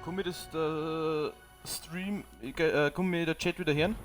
Kann mir das der Stream, kann mir der Chat wieder hören?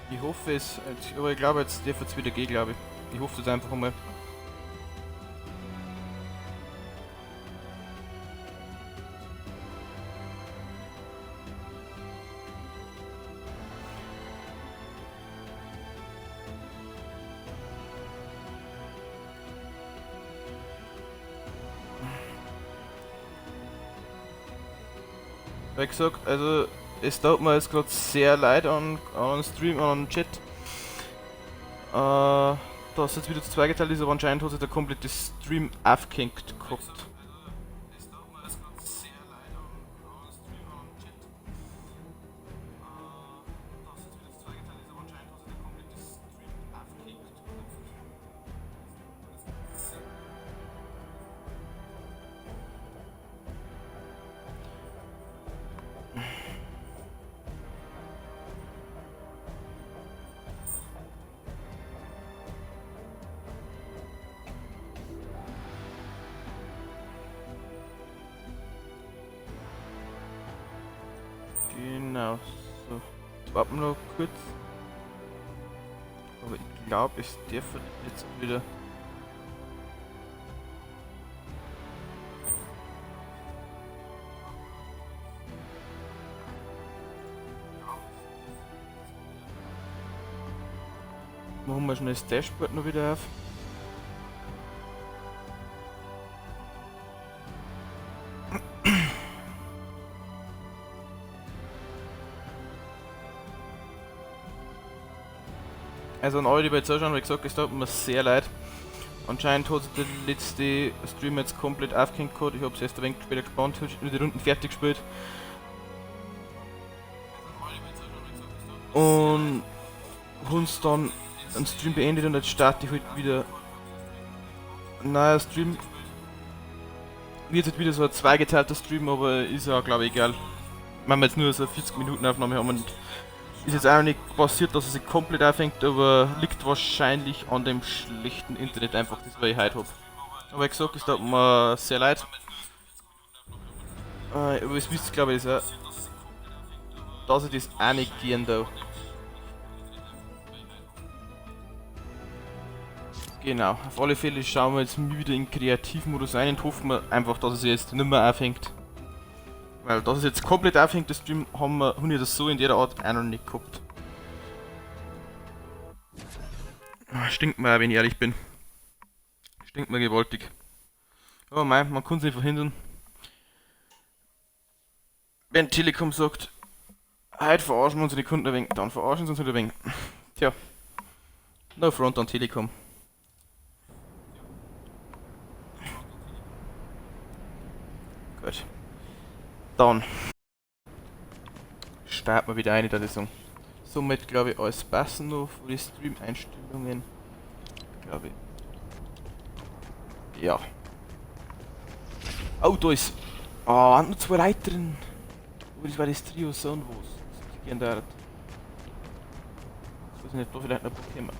Ich hoffe es, aber ich glaube, jetzt darf es wieder gehen, glaube ich. Ich hoffe das einfach einmal. Wie gesagt, also es tut mir jetzt gerade sehr leid an Stream, an Chat. Dass jetzt wieder zu zweigeteilt ist, aber anscheinend hat sich der komplette Stream aufgehängt gehabt. Genau, so. Jetzt warten wir noch kurz. Aber ich glaube, es darf jetzt wieder. Machen wir schnell das Dashboard noch wieder auf. Also an alle, die bei zuschauen, wie gesagt, es tut mir sehr leid. Anscheinend hat sich der letzte Stream jetzt komplett aufgehängt gehabt. Ich hab's erst ein wenig später gespannt, hab die Runden fertig gespielt. Und uns dann einen Stream beendet und jetzt starte ich halt wieder ein neuer Stream. Wird halt wieder so ein zweigeteilter Stream, aber ist ja, glaube ich, egal. Wenn wir jetzt nur so eine 40 Minuten Aufnahme haben und ist jetzt auch noch nicht passiert, dass es sich komplett aufhängt, aber liegt wahrscheinlich an dem schlechten Internet einfach, das was ich heute hab. Aber wie gesagt, es tut mir sehr leid. Aber es wisst, glaube ich, das auch, dass ich das auch nicht gern da. Genau, auf alle Fälle schauen wir jetzt wieder in Kreativmodus rein und hoffen wir einfach, dass es jetzt nicht mehr aufhängt. Weil dass es jetzt komplett aufhängt, das Stream, haben wir das so in der Art auch noch nicht gehabt. Stinkt mir auch, wenn ich ehrlich bin. Stinkt mir gewaltig. Aber mei, man kann's nicht verhindern. Wenn Telekom sagt, heute verarschen wir unsere Kunden ein wenig, dann verarschen sie uns halt ein wenig. Tja. No front an Telekom. Gut. Dann starten wir wieder eine der Saison. Somit glaube ich alles passen noch von den Stream-Einstellungen. Glaube ich. Ja. Oh, da ist. Ah, oh, noch zwei Leute drin. Aber das war das Trio so und was. Das ist gern da. Das weiß ich nicht, ob da vielleicht noch jemand.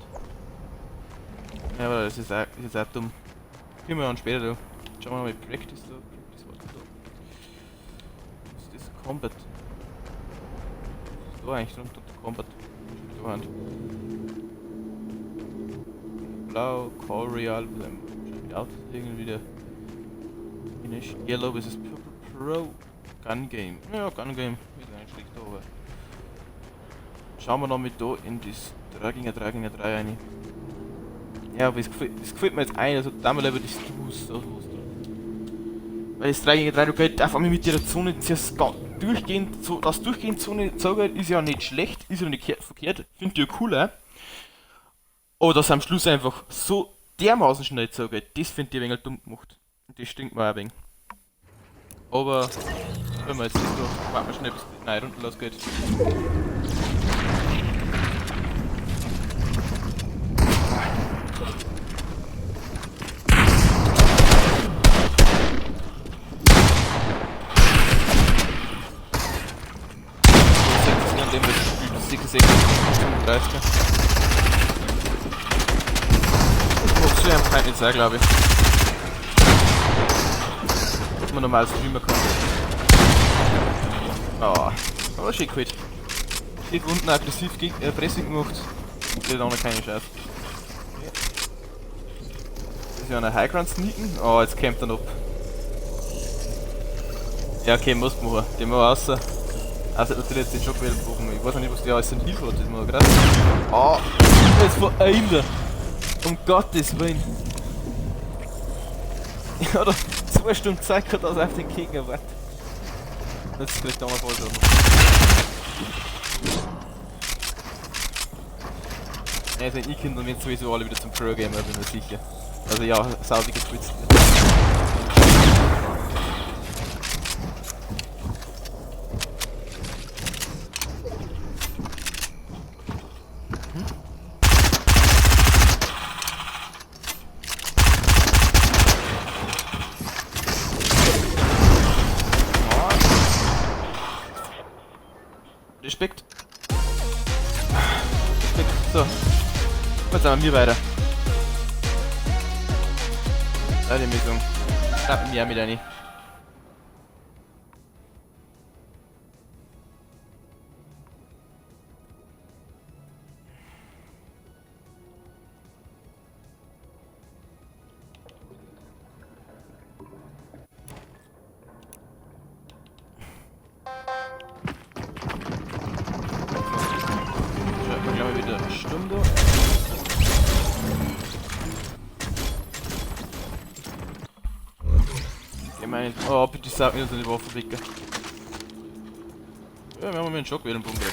Ja, aber das ist auch dumm. Gehen wir an später da. Schauen wir mal mit Practice da. Practice, was ist da? Was ist das? Combat. Was ist da eigentlich drunter? Combat. Da Hand. Blau, Call Real, was mit Autos irgendwie wieder. Yellow ist es Purple Pro. Gun Game. Ja, Gun Game. Ist eigentlich schlecht, aber. Schauen wir noch mit da in das 3 gegen 3 gegen 3 rein. Ja, aber es gefällt mir jetzt ein, also da mal lieber das Duos, so was da. Weil das 3 gegen 3, du geht auf einmal mit der Zone zuerst durchgehend, so, das durchgehend Zone zögert, ist ja nicht schlecht, ist ja nicht verkehrt, finde ich ja cool, auch. Aber dass am Schluss einfach so dermaßen schnell zugeht, das finde ich ein wenig dumm gemacht. Und das stinkt mir auch ein wenig. Aber wenn wir jetzt nicht noch, warten wir schnell, bis die neue Runde losgeht. An dem wird gespielt, 66, 35. Das macht so einfach nicht sein, glaube ich. Dass man normal streamen kann. Oh, aber schön geholt. Schön unten aggressiv gegen Pressing gemacht. Der hat auch noch keine Chance. Das ist ja eine Highground sneaken. Oh, jetzt kämpft er noch. Ja, okay, muss machen. Den machen wir raus. Also natürlich jetzt den Shockwave brauchen. Ich weiß noch nicht, was der alles in Hilfe hat, das ist mir gerade. Oh, jetzt vor Ende. Um Gottes Willen. Ich habe da 2 Stunden Zeit gehabt, dass er auf den Gegner wartet. Jetzt kriegt er auch noch voll drauf. Ne, sind ich Kinder und sowieso alle wieder zum Pro-Gamer, bin mir sicher. Also ja, saudi getwitzt. Respekt. Respekt. So. Jetzt sind wir weiter. Da die Missung. Schnappen wir mit rein. Oh, bitte sag mir, dass ich die Waffe wicke. Ja, wir haben einen Schock wieder im Bunker.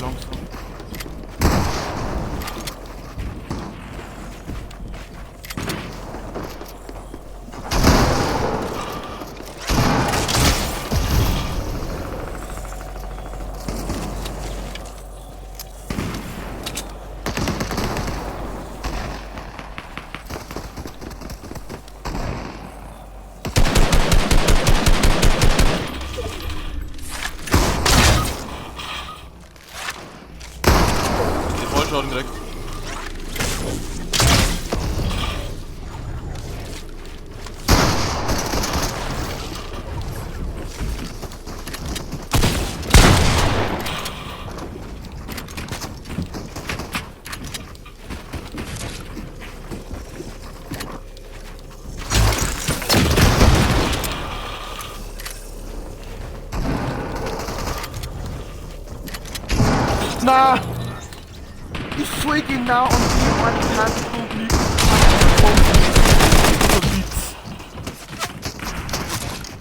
Langsam. Vollschaden gekriegt. Na! Ich voll genau an die eine Kante liegt. Witz.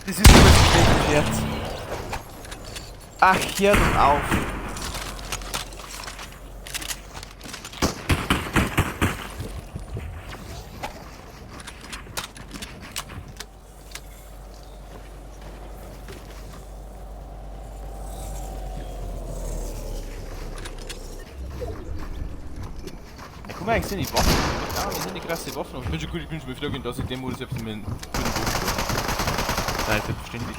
Das ist nur ein schlechter Scherz. Ach, hör doch auf. Guck mal, eigentlich sind die Waffen. Ja, das sind die krasse Waffen. Ich bin schon gut, ich bin schon beflogen, dass ich den Modus selbst mit dem guten Buch. Nein, selbstverständlich.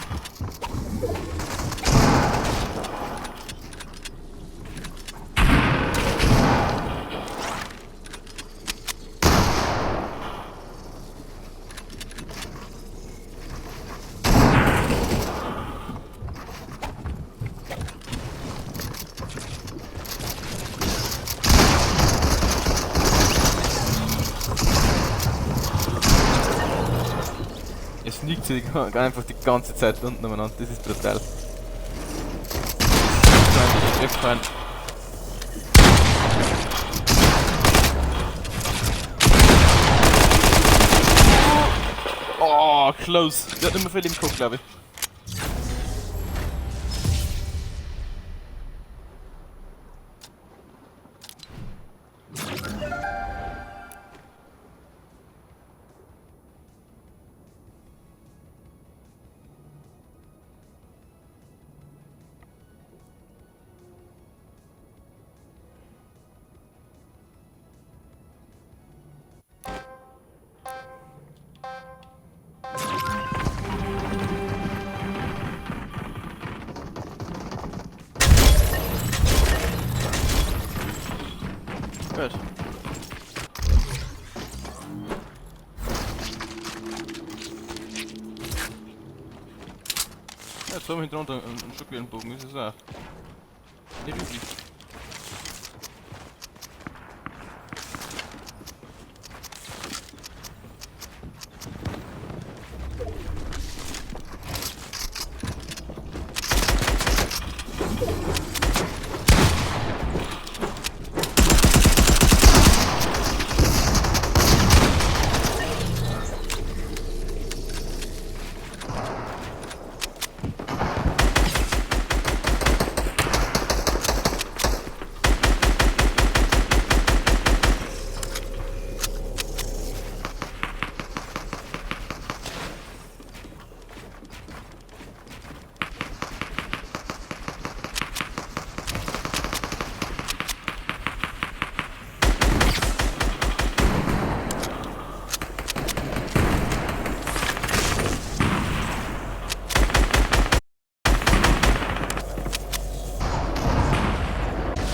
Es sneakt sich einfach die ganze Zeit unten umeinander, das ist brutal. Wegfahren. Oh, close. Der hat nicht mehr viel im Kopf, glaube ich. Gut. Ja, jetzt haben wir hintereinander einen Schockwellenbogen, das ist auch nicht üblich.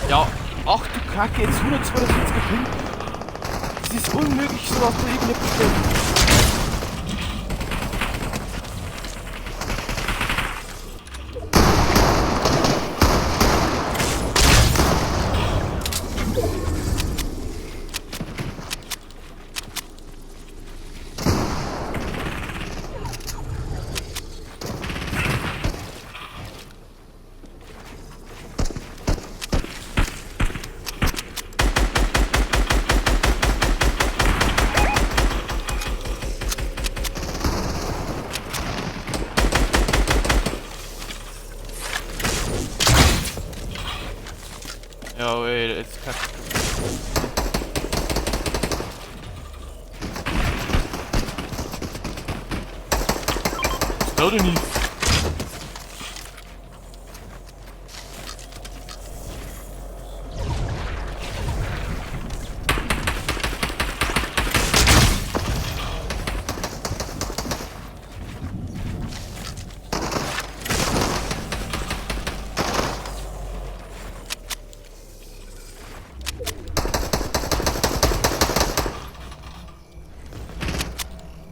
Ja, ach du Kacke, jetzt 142er Ping. Das ist unmöglich, sowas da irgendetwas steht. Ja, ey, jetzt kackt. Das dauert ja nie.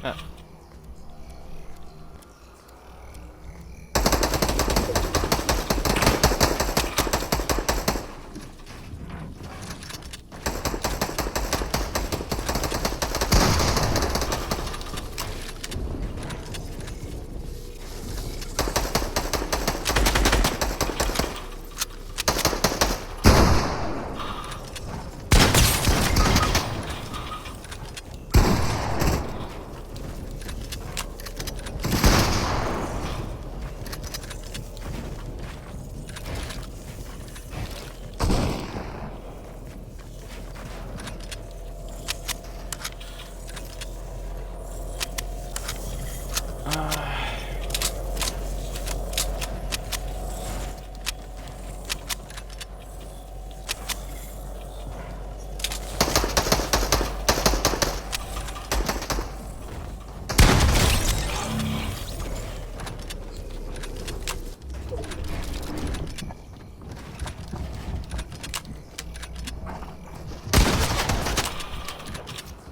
Ja.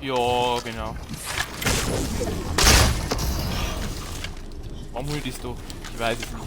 Ja, genau. Warum hol ich das da? Ich weiß es nicht.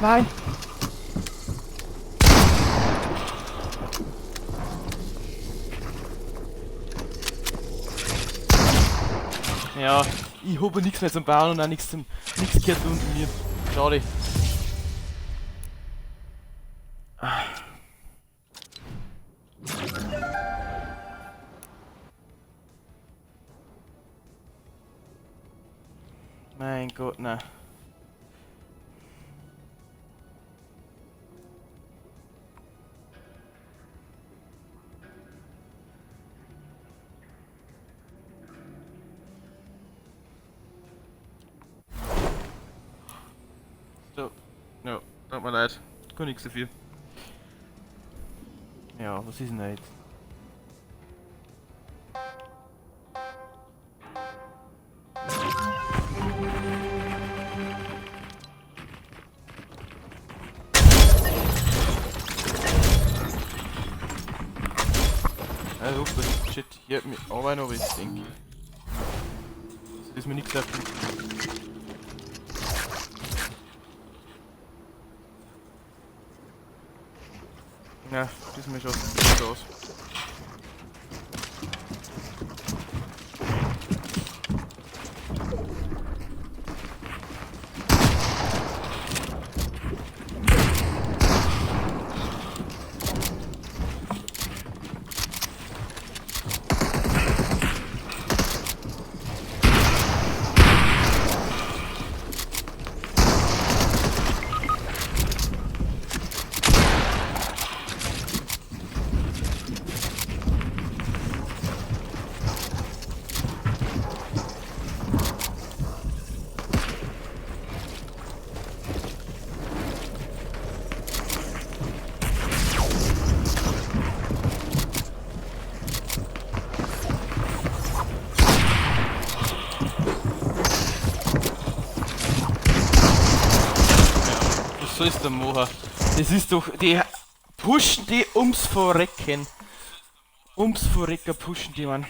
Nein! Ja, ich habe nichts mehr zum Bauen und auch nichts zum. Nichts gehört unter mir. Schade. Mein Gott, nein. So, ja, tut mir leid. Kann nichts dafür. Ja, was ist denn da jetzt? Ah, super, shit, hier hat mich aber noch was, denke ich. Das ist mir nichts gesagt. Ja, diesmal schaut es gut aus. Was soll da machen? Das ist doch. Die pushen die ums Verrecken. Ums Verrecken pushen die, Mann.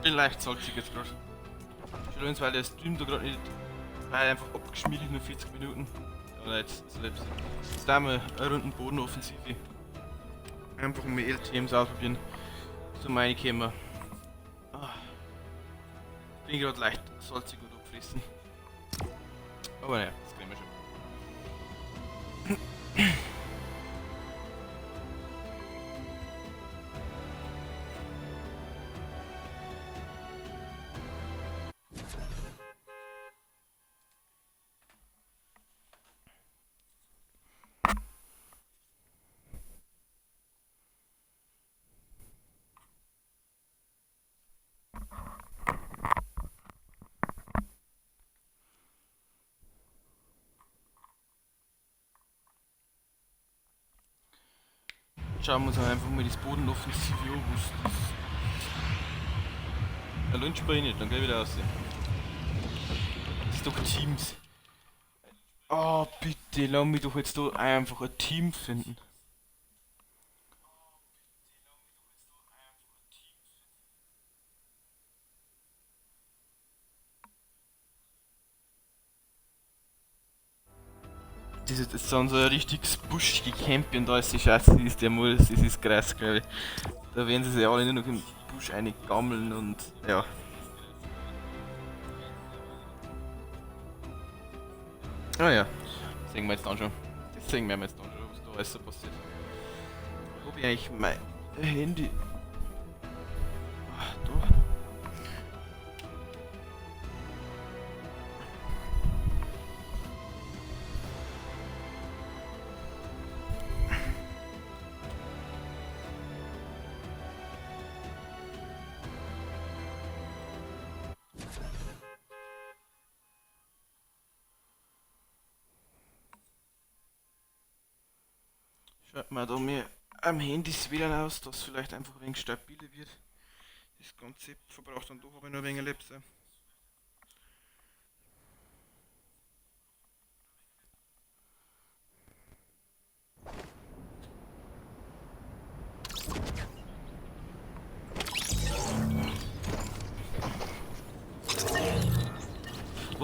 Bin leicht salzig jetzt gerade. Schon weil der Stream da gerade nicht. Weil einfach abgeschmiert ist, nur 40 Minuten. Oder jetzt selbst. Jetzt da wir eine Runden Bodenoffensive. Einfach mal LTMs ausprobieren. Zu meine Kämmer. Bin gerade leicht salzig und abgefressen. Aber naja, das kriegen wir schon. Schauen wir uns einfach mal das Bodenoffensive an, was das. Ja, Lunch bei nicht, dann geh ich wieder raus. Das ist doch Teams. Oh, bitte, lass mich doch jetzt da einfach ein Team finden. Das ist jetzt so ein richtiges Busch-Gecamp und da ist die Scheiße, das ist der Modus, das ist krass, glaube ich. Da werden sie sich alle nur noch im Busch reingammeln und ja. Ah ja, das sehen wir jetzt dann schon. Das sehen wir jetzt dann schon, was da alles so passiert. Wo hab ich eigentlich mein Handy? Ach, da. Schaut mal da mir am Handy das WLAN aus, dass vielleicht einfach ein wenig stabiler wird. Das Konzept verbraucht dann doch aber nur ein wenig Lapse.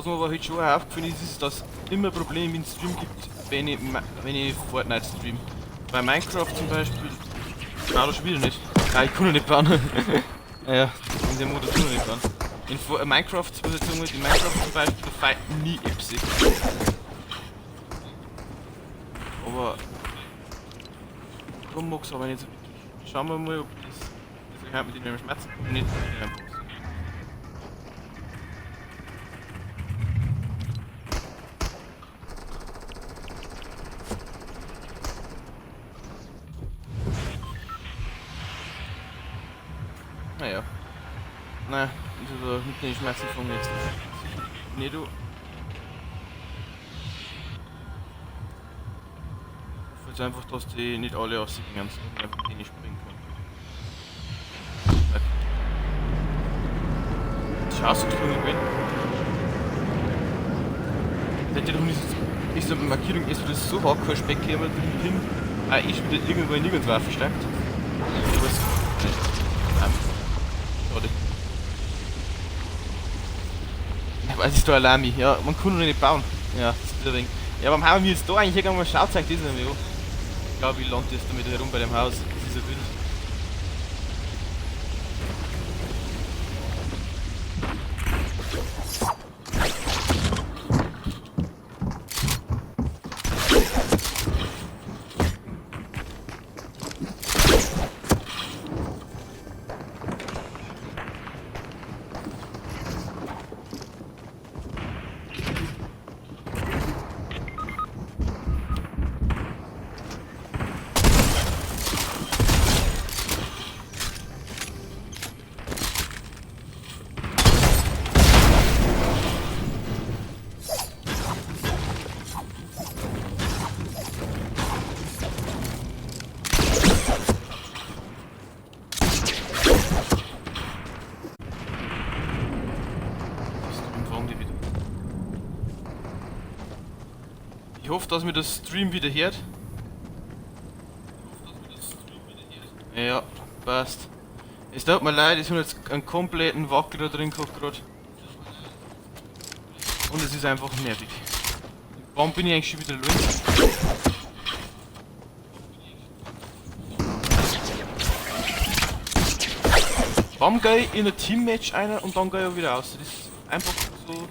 mir aber heute schon auch aufgefallen ist, ist, dass es immer Probleme im Stream gibt, wenn ich Fortnite stream. Bei Minecraft zum Beispiel. Ich baue das schon wieder nicht. Ah, ich kann noch nicht bauen. Ja, in dem Modus kann ich nicht bauen. In Minecraft, muss ich sagen, in Minecraft zum Beispiel, da fighten nie Ipsy. Aber da mag's aber nicht so wirklich. Schauen wir mal, ob das ich mit dem Schmerzen nicht mit dem Box. Naja. Nein, ich also mit den Schmerzen fangen jetzt. Nee, du. Ich hoffe jetzt einfach, dass die nicht alle rausgehen, sondern einfach die nicht springen können. Das ist auch so gesprungen gewesen. Seht ihr, ist die Markierung ist wieder so hardcore Speck hier immer drin hin. Ah, ist wieder irgendwo in nirgendwo verstärkt. Aber es. Schade. Was ist da Alarmi? Ja, man kann noch nicht bauen. Ja, das ist ein wenig. Ja, warum haben wir jetzt da eigentlich irgendwann mal schaut, zeigt das nämlich an. Ich glaube, ich lande jetzt damit herum bei dem Haus. Das ist ja wild. Ich hoffe, dass mir das Stream wieder hört. Ja, passt. Es tut mir leid, ich habe jetzt einen kompletten Wackler drin gehabt gerade. Und es ist einfach nervig. Warum bin ich eigentlich schon wieder los? Warum gehe ich in ein Teammatch einer und dann gehe ich auch wieder raus? Das ist einfach so.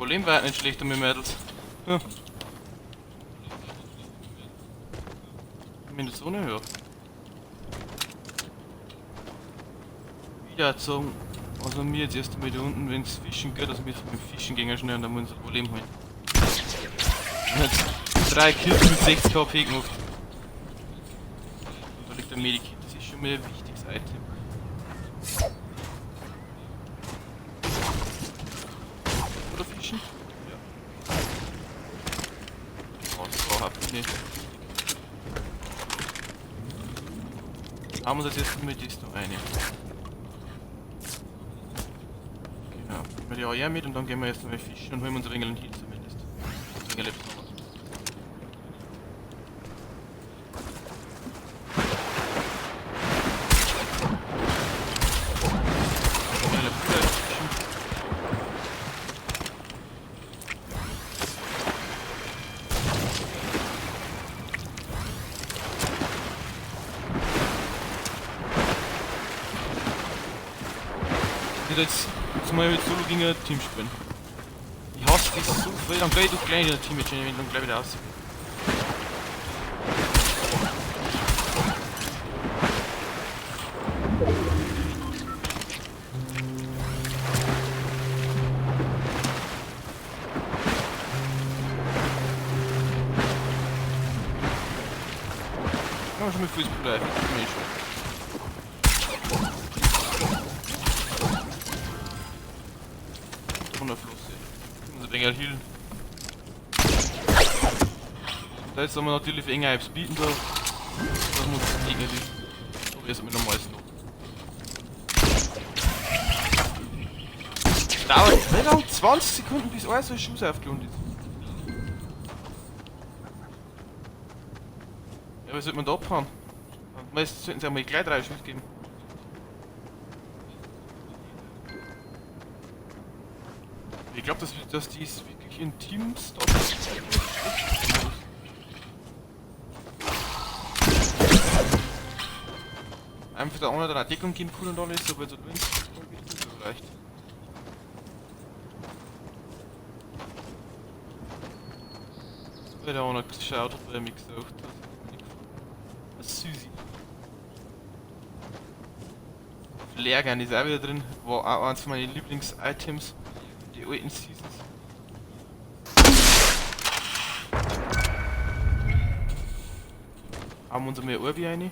Problem war nicht schlecht um die Mädels. Ja. Mindestens ohne höher. Wieder sagen, also mir jetzt erst einmal da unten, wenn es fischen geht, also wir jetzt mit dem Fischen gehen schnell und dann muss ich ein Problem holen. 3 Kills mit 60 KP gemacht. Und da liegt der Medikit, das ist schon mal ein wichtiges Item. Oder fischen? Ja. Oh, das war überhaupt nicht. Haben wir das jetzt mit das noch eine. Genau. Nehmen wir die AR mit und dann gehen wir jetzt noch fischen und holen uns ein wenig einen Heal zumindest. Ein wenig noch. Jetzt zumal mit Solo gegen ein Team spielen. Ich hasse das so viel, dann gleich ich doch gleich in ein Team mit, wenn ich dann gleich wieder aus. Kann man schon mit Fußball bleiben. Wunderfluss. Ich muss ein wenig healen. Da ist aber natürlich enger aufs Bieten da. Das muss irgendwie. Aber jetzt mit normales noch. Dauert wie lang? 20 Sekunden, bis alles so ein Schuss aufgelohnt ist. Ja, was sollte man da abhauen? Meistens sollten sie einmal gleich 3 Schuss geben. Ich glaube, dass die es wirklich in Teams da. Einfach da ohne dann Deckung geben cool und alles, aber so vielleicht. Weil der auch noch geschaut hat, weil er mich gesagt hat. Was süß. Flaregun ist auch wieder drin, war auch eins von meinen Lieblings-Items, die alten Seasons. Haben wir uns einmal Orbi rein.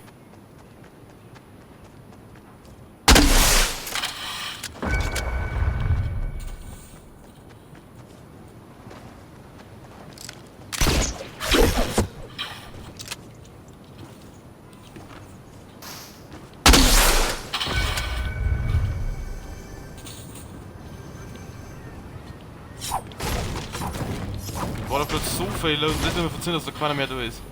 War da plötzlich so viel los, das ist immer verzeihen, dass da keiner mehr da ist.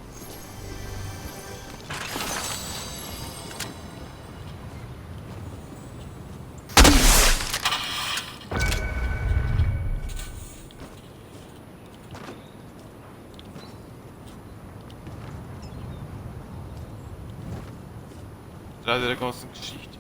Leider der ganzen Geschichte.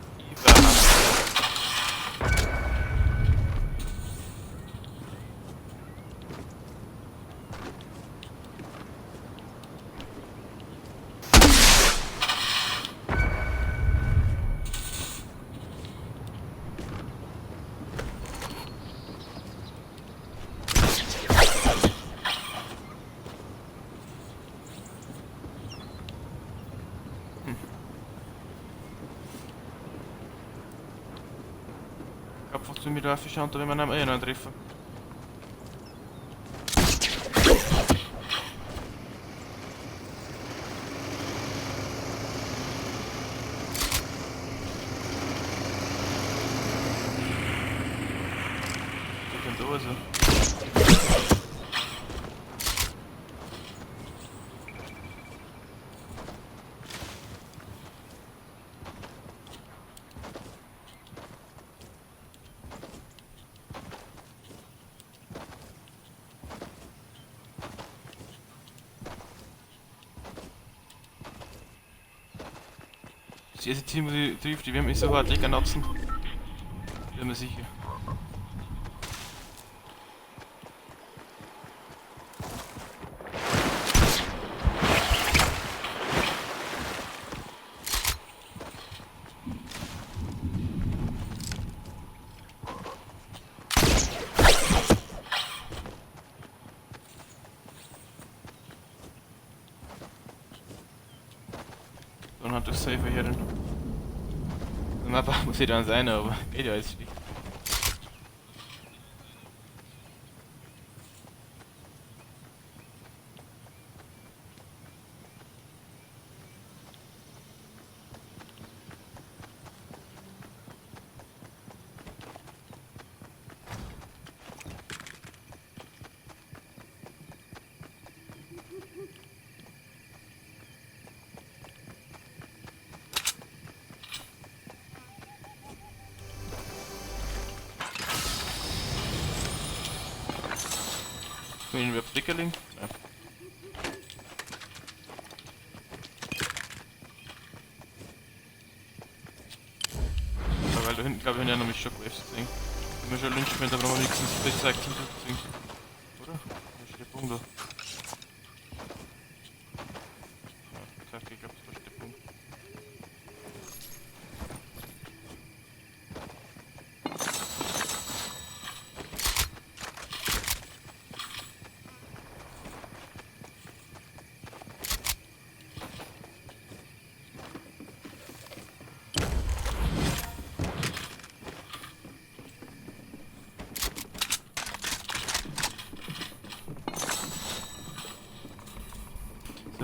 Fast wenn wir da schauen, da werden wir einen treffen. Der kommt da also. Das erste Team, das ich trifft, die werden mich so hart lecker napsen. Bin mir sicher. Dann hat das safe hier drin. Mappa muss ich dann sein, aber geht ja jetzt nicht. Können wir Flickerling? Ja. Aber weil da hinten, glaube ich, haben ja noch mit Shockwaves gesehen. Wenn wir schon Lynch, wenn aber noch nichts ins zeigt, gesehen. Oder? Da steht der Punkt da. Ja, kacke, ich glaube, das war der Punkt.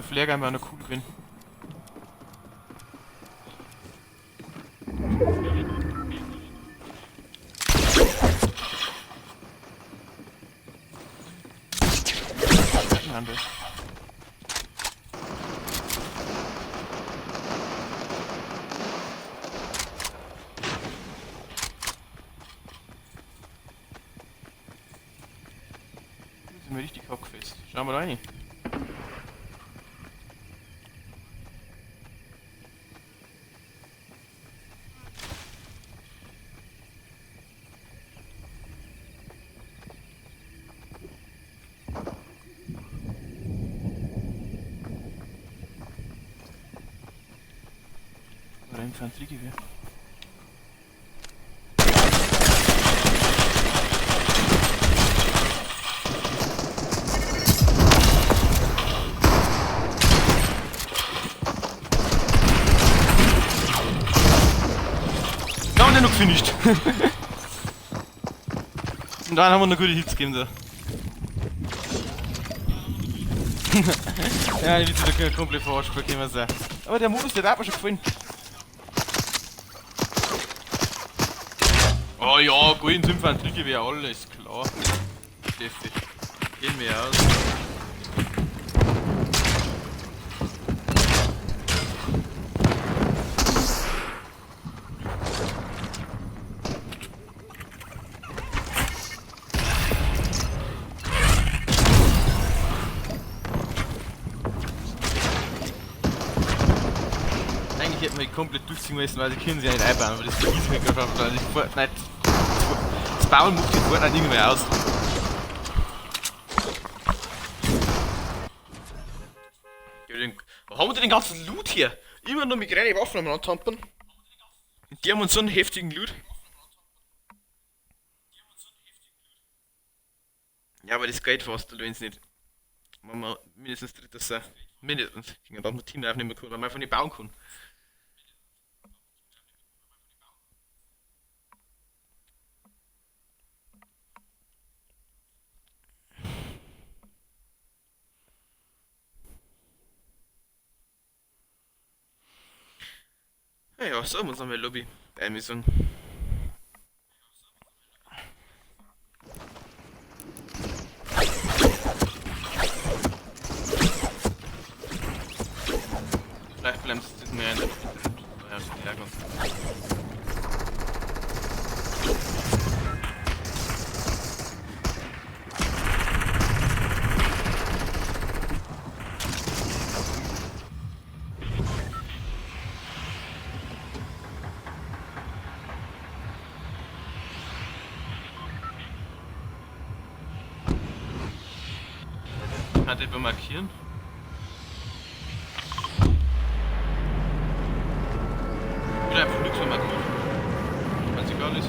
Der Flare wäre noch cool gewesen. Nein, das. Sind wir richtig hockfest. Schauen wir rein. Oder Infanteriegewehr. Da haben wir noch gefinisht. Und dann haben wir noch gute Hits gegeben da. Ja, ich will da komplett verarscht bekommen sein. Aber der Modus, der hat mir schon gefallen. Oh ja, golden Infanteriegewehr, alles klar. Steffi, gehen wir aus. Eigentlich hätten wir komplett durchziehen müssen, weil sie können sich ja nicht einbauen, aber das vergiss ich mir gerade einfach. Fortnite, das Bauen macht die Fortnite irgendwie aus. Wo haben wir denn den ganzen Loot hier? Immer nur mit kleinen Waffen am Antampen. Und die haben uns so einen heftigen Loot. Ja, aber das geht fast, wenn es nicht. Wenn wir mindestens drittes sein. Mindestens. Gegen das Team aufnehmen können, weil man einfach nicht bauen kann. Naja, sagen wir uns nochmal Lobby. Einmissung. Vielleicht bleiben sie das mehr in der Ärger. Kann ich markieren? Ich will einfach nichts mehr markieren. Ganz egal ist.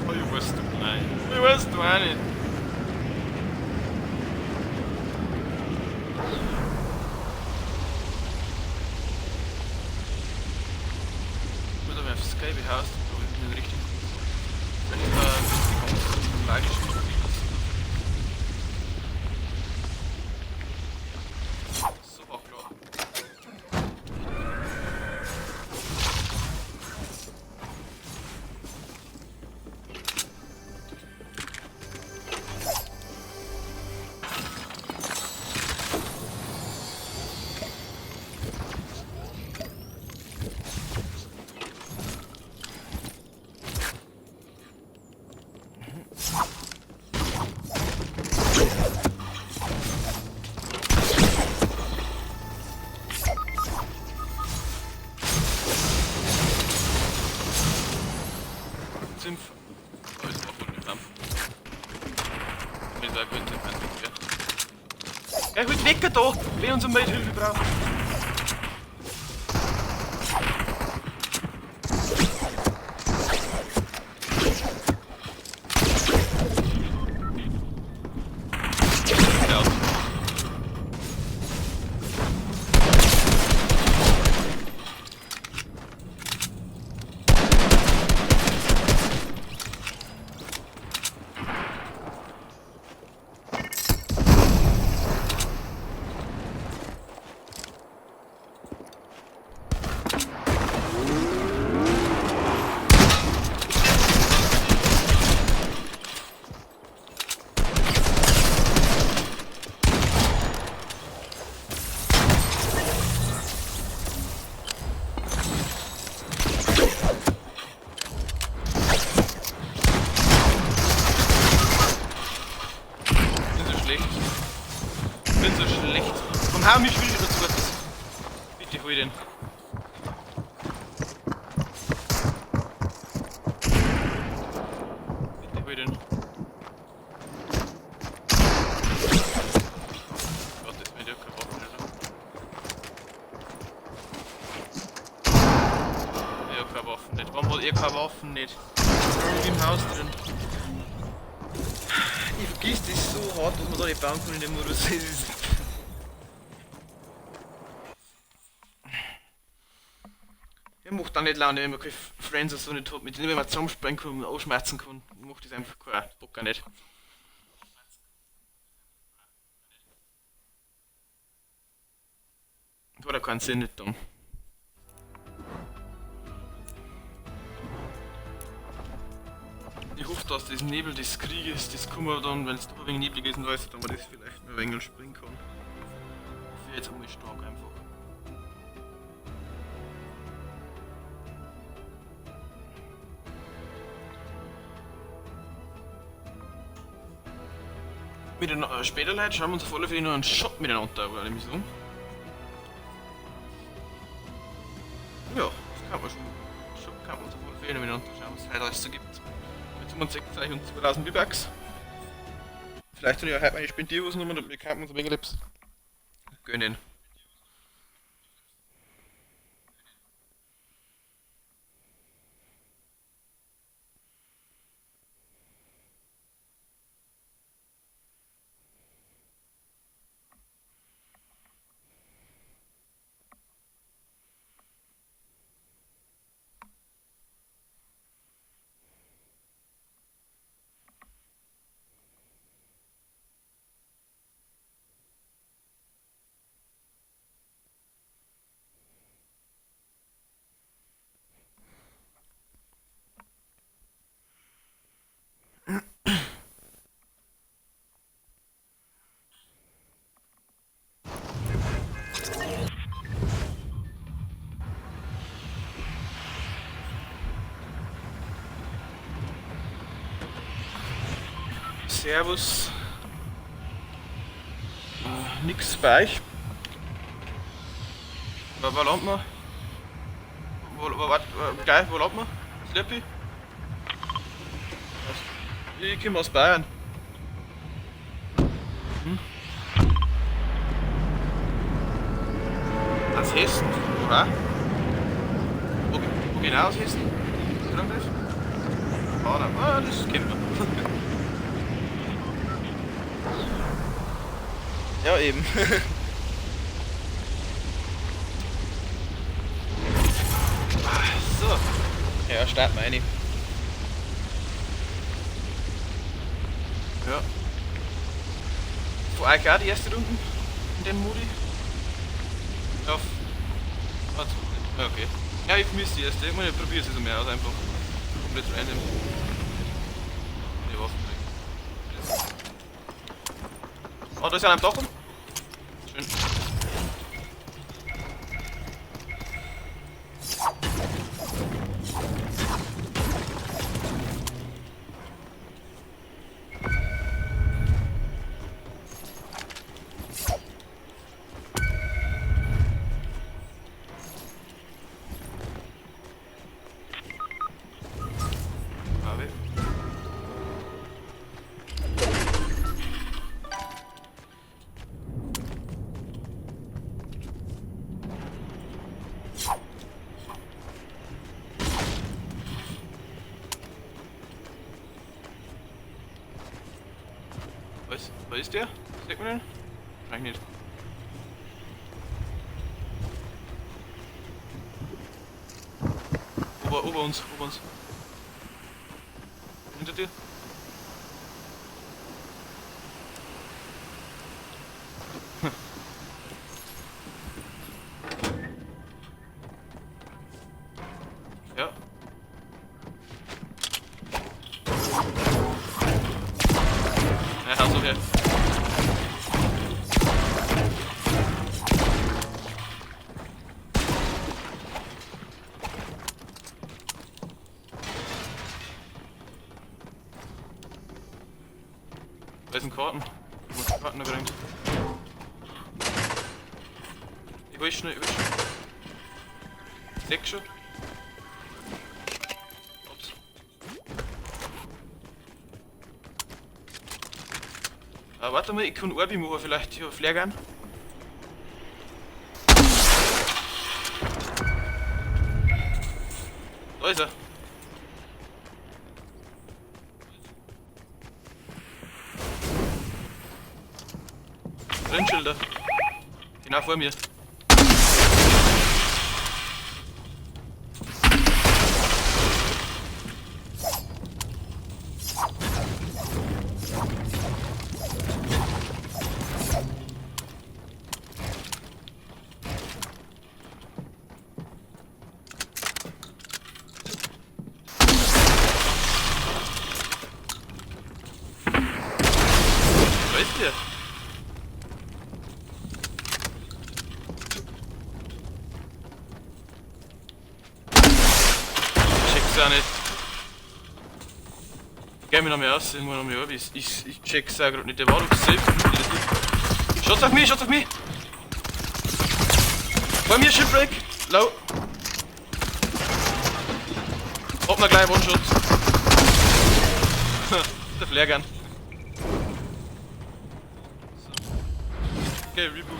Oh, ich weiß du nicht. Ich weiß du auch nicht. Gut, aber auf Skype House, aber ich bin nicht richtig. Vielleicht die ganzen magischen. Ja, gut, weg da, wenn unser Mate Hilfe braucht. Ja. schlecht. Ich bin so schlecht. Komm, hau mich wieder dazu. Bitte hol den. Bitte hol den. Gott, das mit ja keine Waffen, oder? Ich hab keine Waffen nicht. Warum hat ihr keine Waffen nicht? Ich bin im Haus drin. Ich vergiss das so hart, dass man da nicht bauen kann in dem Modus. Ich macht auch nicht Laune, wenn man keine Friends oder so nicht hat, mit denen man zusammenspringen kann und anschmerzen kann. Macht das einfach keinen Bock auch nicht. Hat auch keinen Sinn nicht dann. Ich hoffe, dass das Nebel des Krieges, das Kummer dann, wenn es doch ein wenig neblig ist und alles, dann man das vielleicht noch ein wenig springen kann. Ich jetzt einmal stark einfach. Mit den später Leute schauen wir uns auf alle Fälle noch einen Shop miteinander an, würde ich sagen. Ja, das kann man schon. Shop kann man uns auf alle Fälle noch miteinander schauen, was es heute alles so gibt. Mit 65 und 2000 V-Bucks. Vielleicht habe ich auch heute meine Spendierhosen genommen und wir könnten uns ein wenig etwas gönnen. Servus. Nix bei euch. Wo landen wir? Gleich, wo landen wir? Sleppy? Ich komme aus Bayern. Hm? Aus Hessen, oder? Wo genau aus Hessen? Ah, das kennt man. Ja, eben. So. Ja, starten wir rein. Ja. Vor euch auch die erste Runde in dem Modi? Ja. Okay. Ja, ich vermisse die erste. Ich meine, ich probiere es jetzt mehr aus einfach. Komplett random. Die Waffen weg. Oh, da ist einer am Dach rum. Schön. Was ist der? Sieht man den? Wahrscheinlich nicht. Ober uns, ober uns. Hinter dir? Ja. Ja, so her. Da sind Karten. Warte noch gerade. Ich will schnell, ich will schnell. Sechs schon. Ups. Ah, warte mal, ich kann Orbi machen, vielleicht. Ich hab Flare Gun. Da ist er. Brennschilder. Genau vor mir. Da ist der. Check's auch nicht. Geh mir noch mehr aus, ich muss noch mehr ab. Ich check's auch grad nicht. Der war doch safe. Schaut's auf mich, schaut's auf mich! Vor mir Shipwreck! Low! Hab noch gleich One-Shot. Der Flare Gun. So. Okay, Reboot.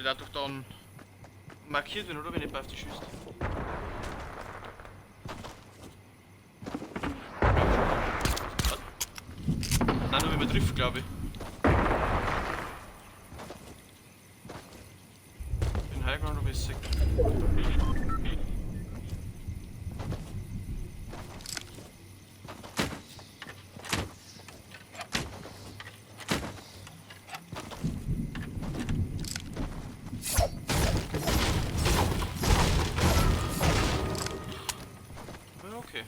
die dadurch dann markiert werden, oder? Wenn ich auf die schießt. Nein, nur wenn man trifft, glaube ich. In Highground, aber ist sick. Ja, okay.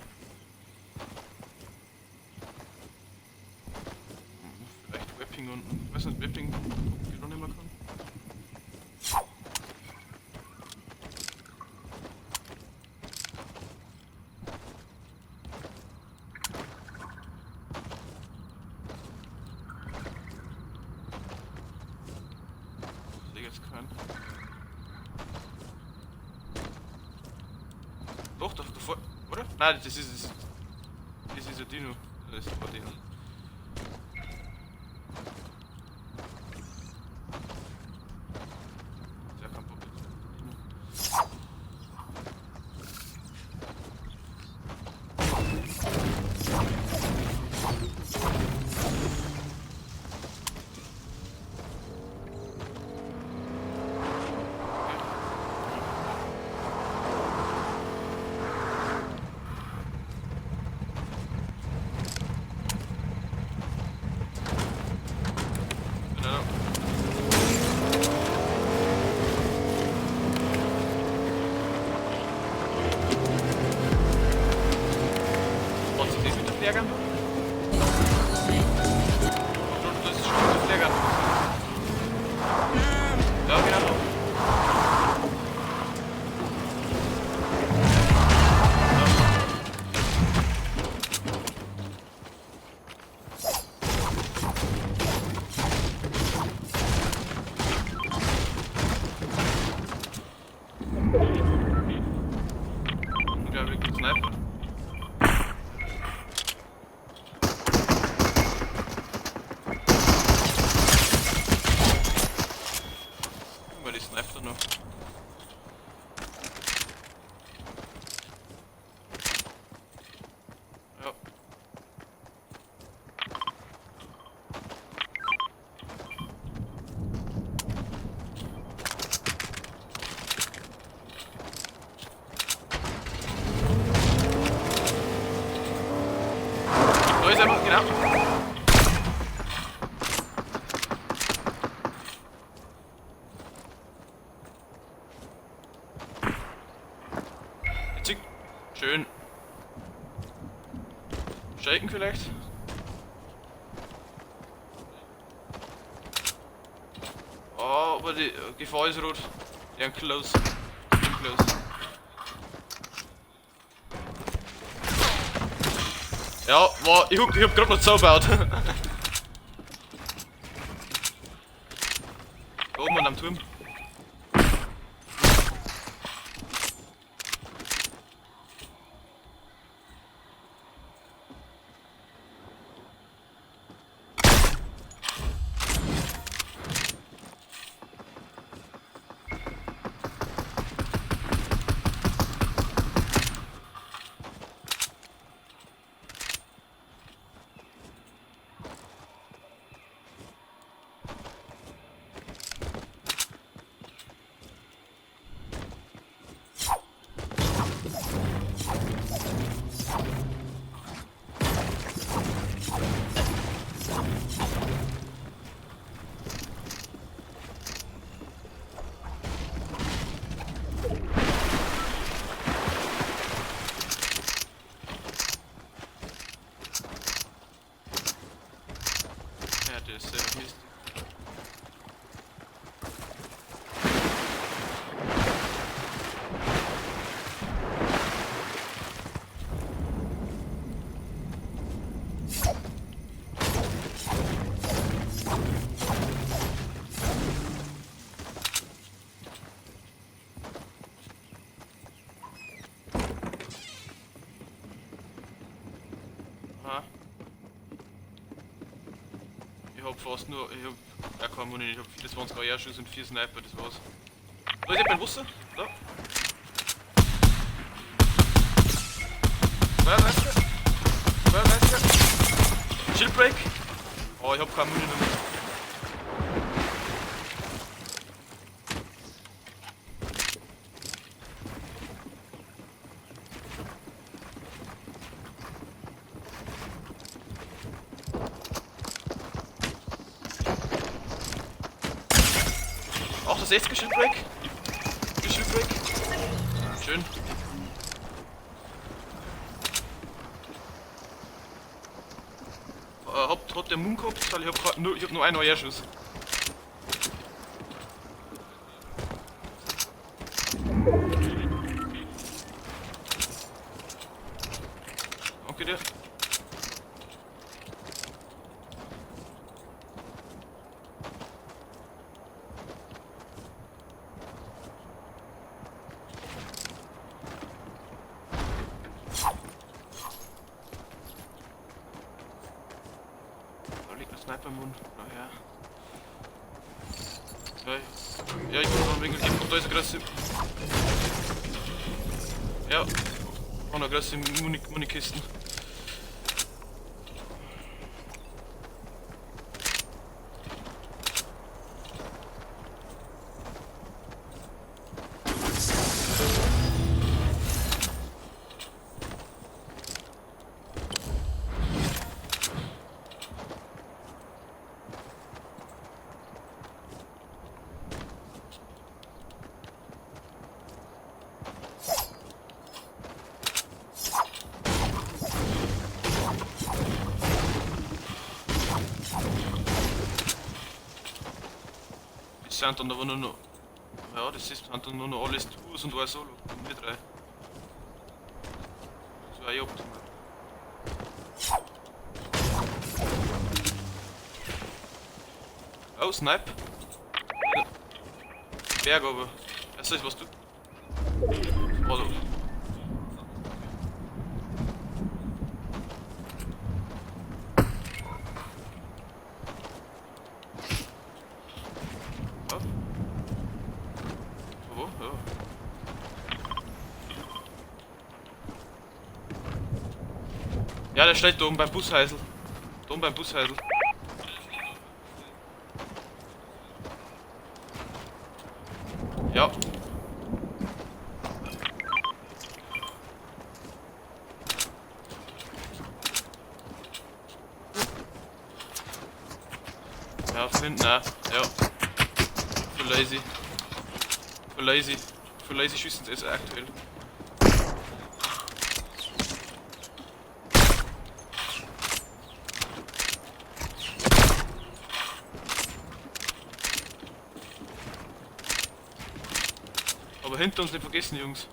Vielleicht Wepping unten. Ich weiß nicht, Wepping, ob ich noch nicht mehr kann. Ich sehe jetzt keinen. Doch, da davor, oder? Nein, das ist ein Dino. Das ist ein Dino. Das ist ja kein Problem. Dino. Genau. Was ist das mit der Flare Gun? Das ist schon mit der Flare Gun. Ja, genau. Ich glaube, ich Sniper. Weil die Sniper noch. Ja. Da ist einfach, genau. Jetzt schön. Shaken vielleicht? Oh, aber die Gefahr ist rot. Ja, close. Close. Ja, war, ich hab grad noch zugebaut. Da oben an am Turm. hab fast nur, ich hab ja keine Muni, ich hab 24 AR-Schuss und 4 Sniper, das war's. Da ist jemand Wasser, da. 32, 32. Shield Break. Oh, ich hab keine Muni mehr. Auch das 60er Shield Break. Shield Break. Schön. Hat der Moon gehabt, weil ich hab nur einen AR-Schuss. Danke dir. Da liegt ein Sniper im Mund. Naja. Ja, ich bin noch ein Winkel. Und da ist eine große. Ja, auch noch große Munikisten. Das sind dann aber nur noch. Ja, das sind dann nur noch alles Tours und ein Solo. Und wir drei. Das war eh optimal. Oh, Snipe. Berg aber. Das ist was du. Oh, Wo? Ja. Ja, der steht da oben beim Busheisel. Da oben beim Busheisel. Ja. Ja, finden auch. Ja. Für lazy. Für lazy. Für lazy schießen ist aktuell. Aber hinter uns nicht vergessen, Jungs.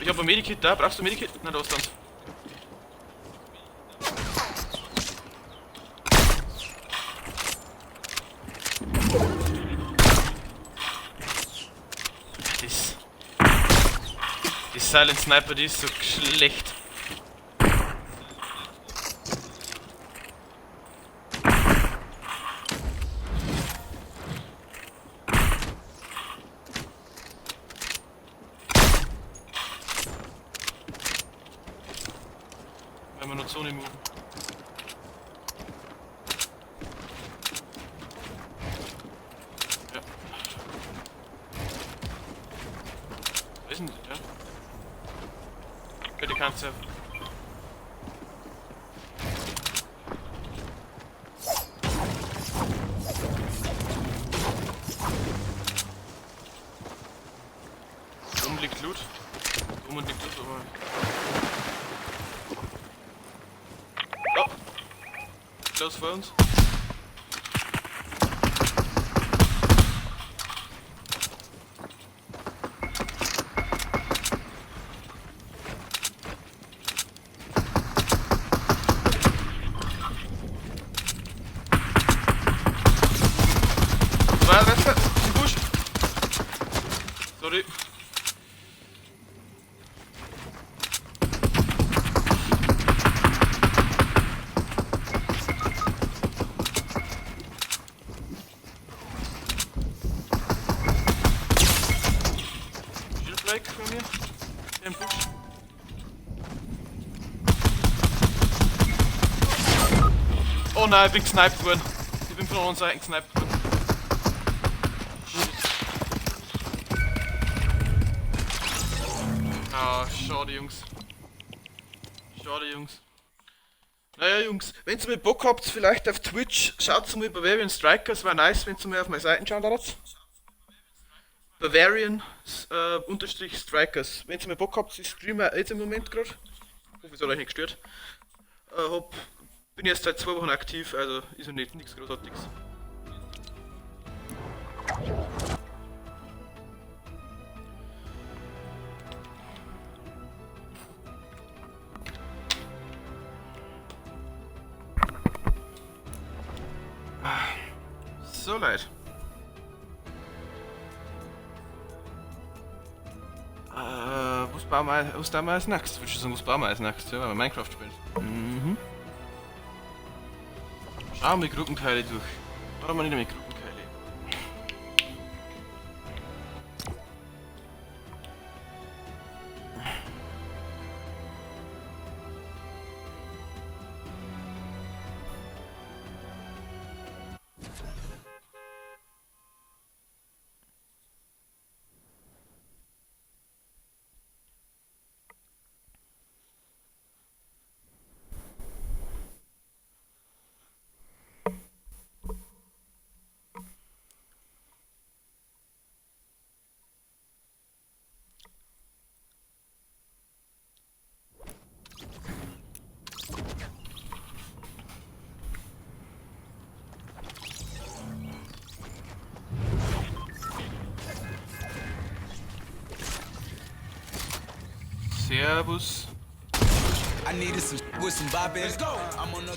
Ich hab ein Medikit da. Brauchst du ein Medikit? Nein, da ist eins. Die Silent Sniper, die ist so schlecht. Wenn wir nur Zone moven. Ja. Was ist denn das? Ja. Okay, die kannst du. Oben liegt Loot. Oben liegt Loot, aber. Oh! Close vor uns. Sorry. nein, ich bin gesniped worden. Ich bin von anderen Seiten gesniped worden. Shit. Ah, schade, Jungs. Schade, Jungs. Naja, Jungs, wenn ihr mal Bock habt, vielleicht auf Twitch, schaut mal Bavarian Strikers, wäre nice, wenn ihr mal auf meine Seiten schauen würdet. Bavarian unterstrich Strikers. Wenn ihr mal Bock habt, ich streame jetzt im Moment gerade. Hoffe, es hat euch nicht gestört. Bin erst seit 2 Wochen aktiv, also ist noch nicht nichts Großartiges. So leid. Was bauen wir, was bauen wir als nächstes? Würdest du sagen, was bauen wir als nächstes? Ja, wenn wir Minecraft spielen. Mhm. Schauen wir Gruppenkeile durch. Warum wir nicht mit Gruppenkeile? Servus. I needed some with some bop. Let's go. I'm on the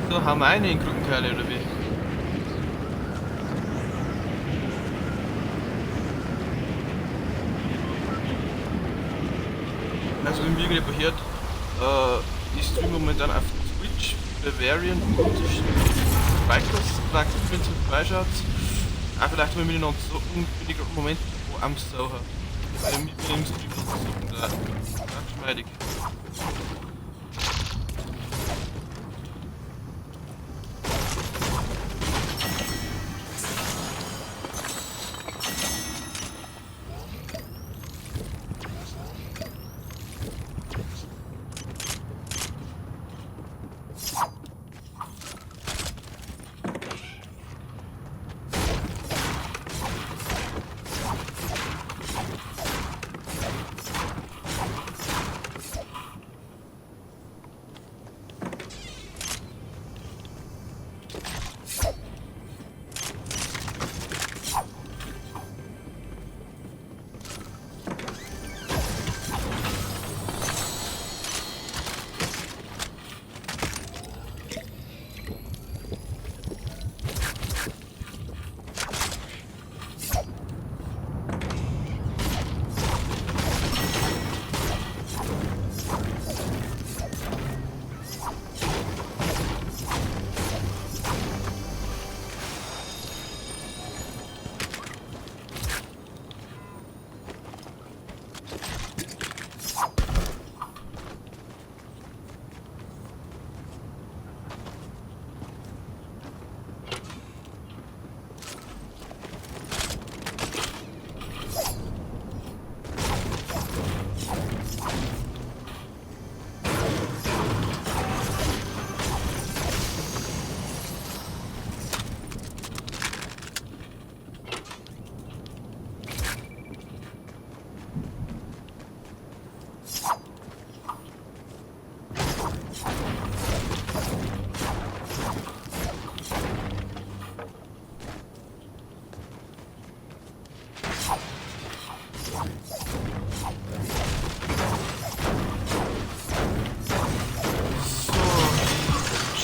So, haben wir eine in Krückenkeile oder wie? Also wenn mir irgendjemand hört, ich streame momentan auf Twitch, Bavarian Strikers, wenn ihr vorbeischaut. Auch vielleicht mal miteinander zocken, bin ich gerade im Moment wo am Soha. Also mit mir im Stream zocken, da. Ja, geschmeidig.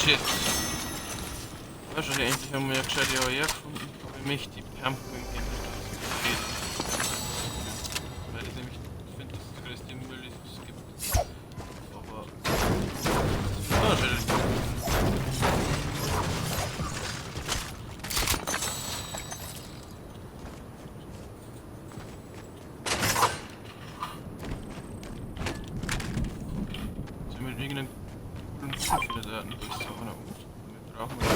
Shit. Ja, schon endlich haben wir ja gescheite AR gefunden, aber ich möchte die Pumpgun geben, das geht. Weil ich nämlich finde, dass das größte Müll ist, was es gibt. Aber. Ah, schade. Irgendeinen coolen Buch wieder da. Das ist auch noch. Brauchen wir.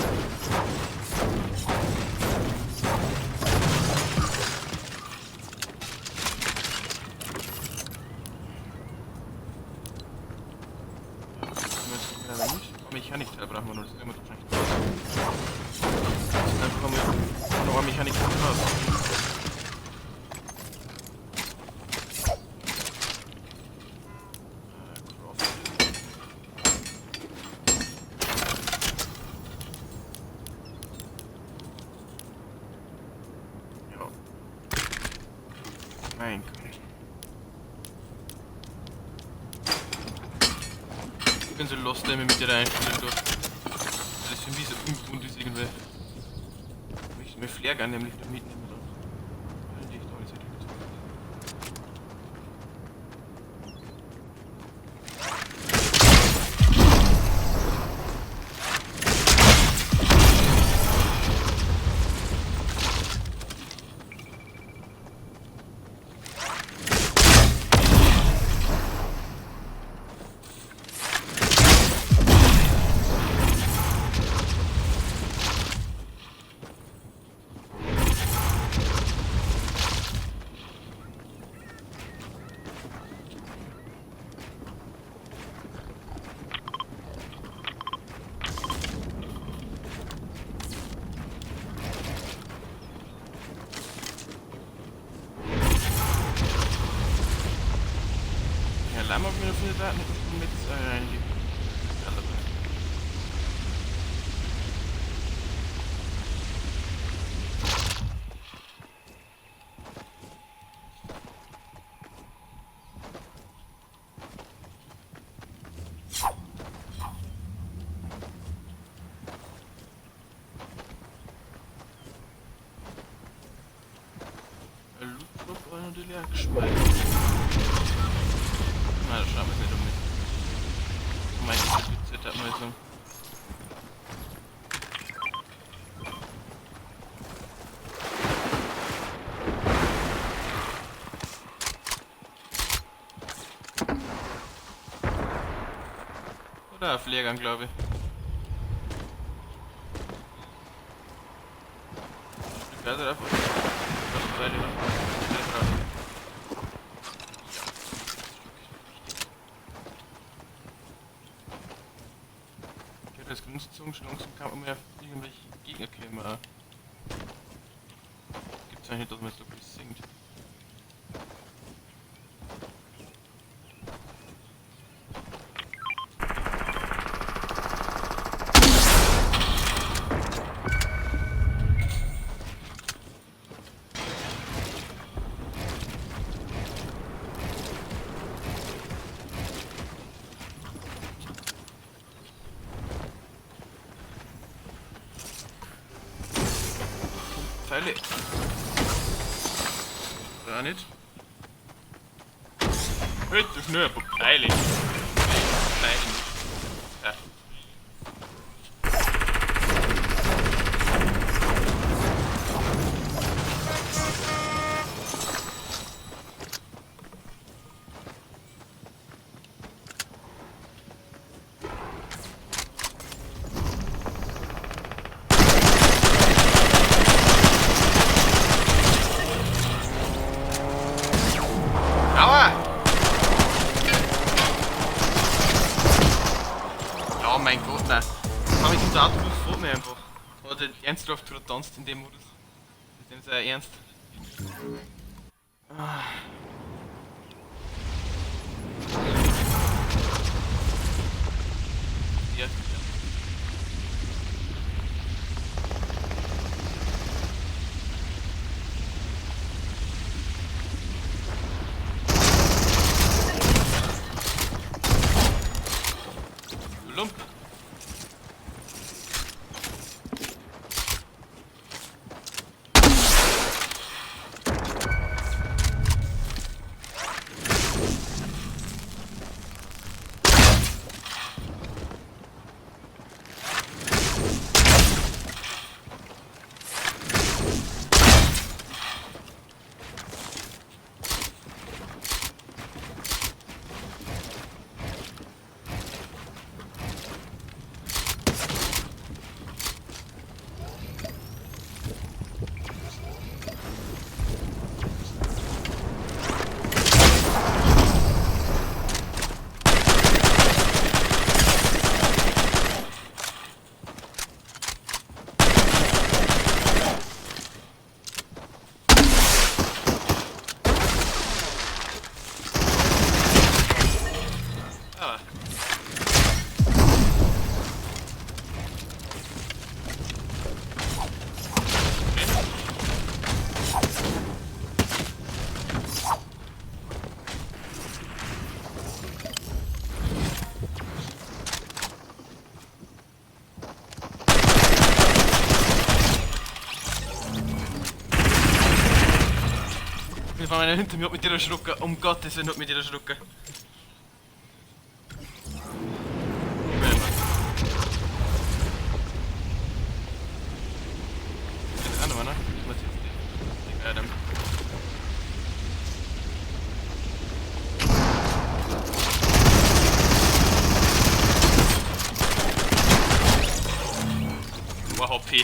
Mechanikteil brauchen wir noch, das werden wir wahrscheinlich. Das ist einfach einmal noch ein Mechanikteil raus. Ja. Mein Gott. Ich bin so lost immer mit der Einstellung da. Weil das für mich so ungewohnt ist irgendwie. Ich möchte mir Flare nämlich noch mitnehmen. Da. Die ich da nicht so gut. Ja, Lamm auf mir viele Daten mit rein. Loot war natürlich auch geschmeidig. Na, da schauen wir es nicht um mit. Mein Witze, da mal so. Oder ein Flaregun, glaube ich. Weiter drauf. Das Teil ja. Okay, das Grundzug schon langsam kann man mehr irgendwelche Gegner kommen. Gibt's eigentlich nicht, dass man jetzt wirklich singt. Pfeile. Oder auch nicht. Heute schnell ein paar Pfeile. Pfeile nicht. Ja. Aua! Ja, mein Gott, nein. Das habe ich unser Autobus vor mir einfach. Hat er ernsthaft getanzt in dem Modus. Das ist dem sehr ernst. Ah. Ja. Du Lump. war einer hinter mir, hat mit dir erschrocken. Um Gottes Willen hat mit dir erschrocken. HP.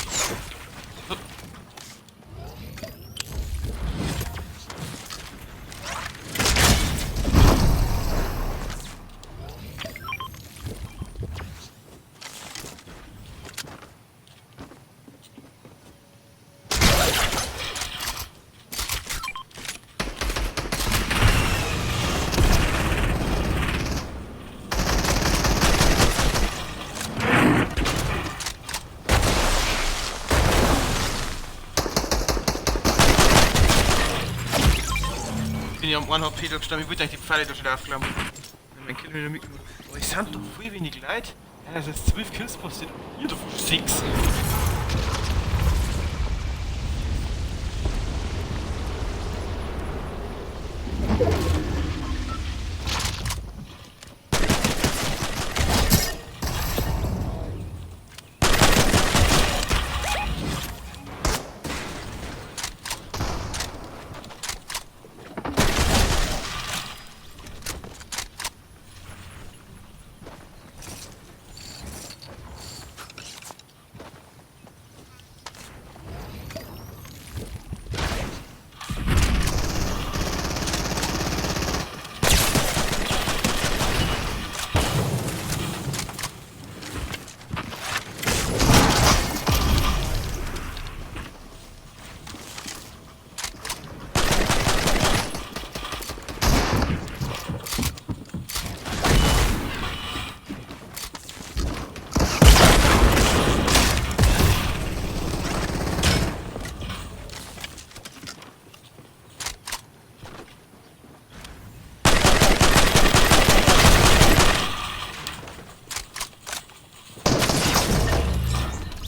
Bin ich am 1 HP da gestanden, ich wollte eigentlich die Pfeile da schon aufklammern. Mein Kill wieder mitgenommen. Aber es sind doch voll wenig Leute. Ja, das ist 12 Kills passiert. Hier davon 6.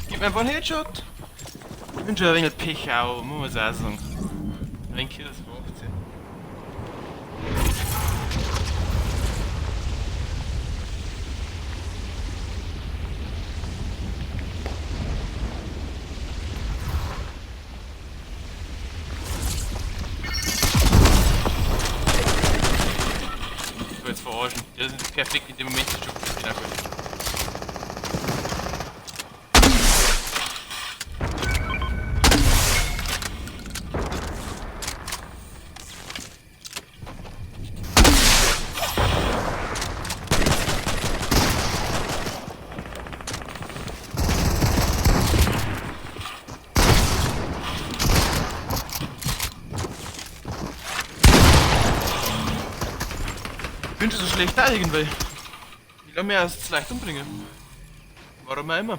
Gib mir einfach einen Headshot. Ich bin schon ein wenig Pech auch, muss man auch sagen. Ein Kill ist 18. Ich will jetzt verarschen. Das ist perfekt in dem Moment schon. Genau gut. Ich bin schon so schlecht da irgendwie. Ich lass mich erst leicht umbringen. Warum auch immer.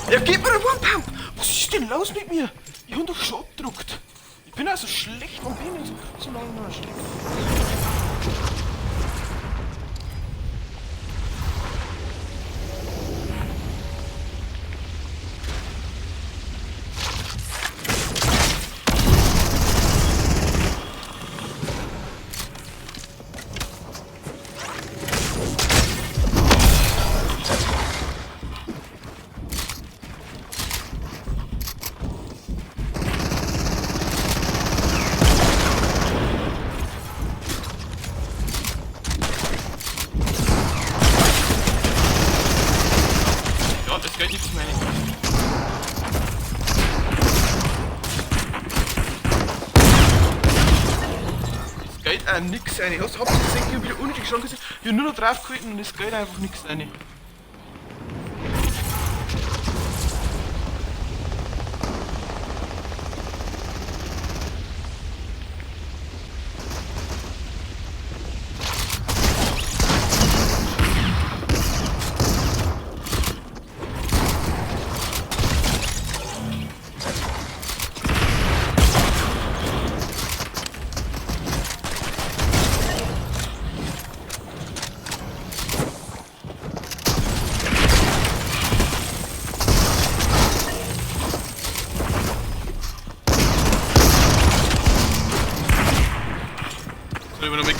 Ja, gib mir einen One-Pump! Was ist denn los mit mir? Ich hab doch schon abgedruckt. Ich bin also schlecht und bin so lange noch schlecht. Ja, das geht nichts mehr. Es geht auch nix rein. Ich hab's gesehen, ich hab wieder unnötig schon gesehen. Ich hab nur noch drauf gehalten und es geht einfach nix rein.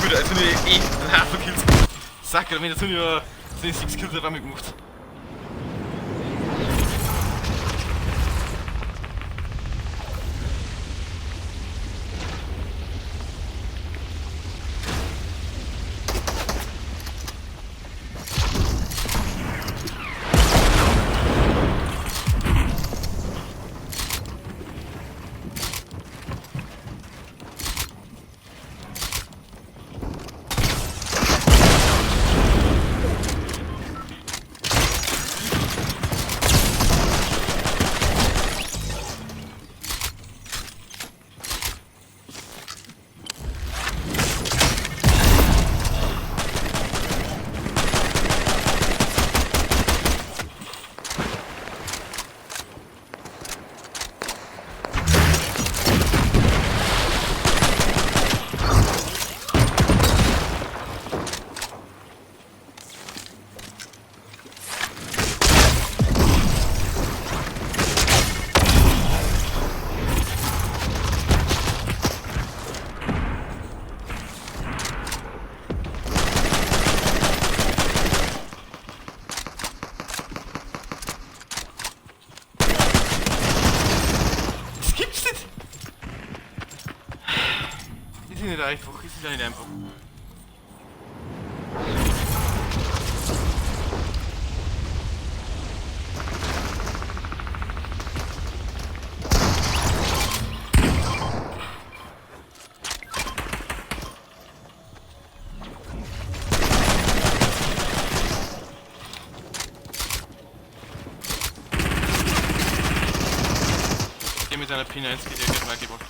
Gut, also ich einen Haufen Kills gemacht. Sacker, wenn jetzt sind ja 6 Kills auf einmal gemacht. Das gibt's nicht! Ist nicht einfach, ist ja nicht einfach. Der mit seiner P90 geht ja gleich mal gewollt.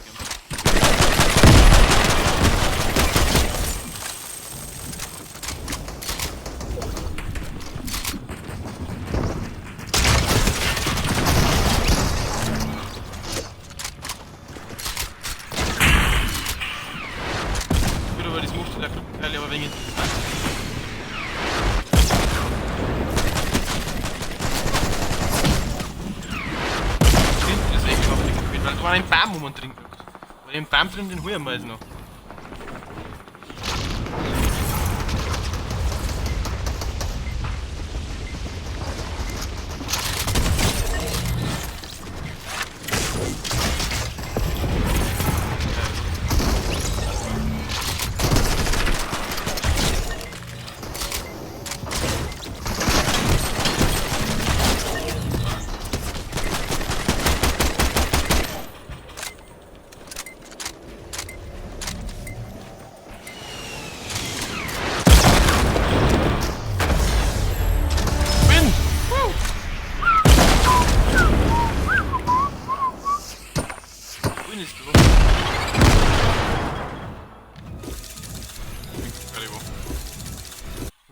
Gut, aber das macht der Gruppenteil aber wenig interessant. Weil da war ein Baum, wo man drin kriegt. Weil den Baum drin, den holen wir jetzt noch.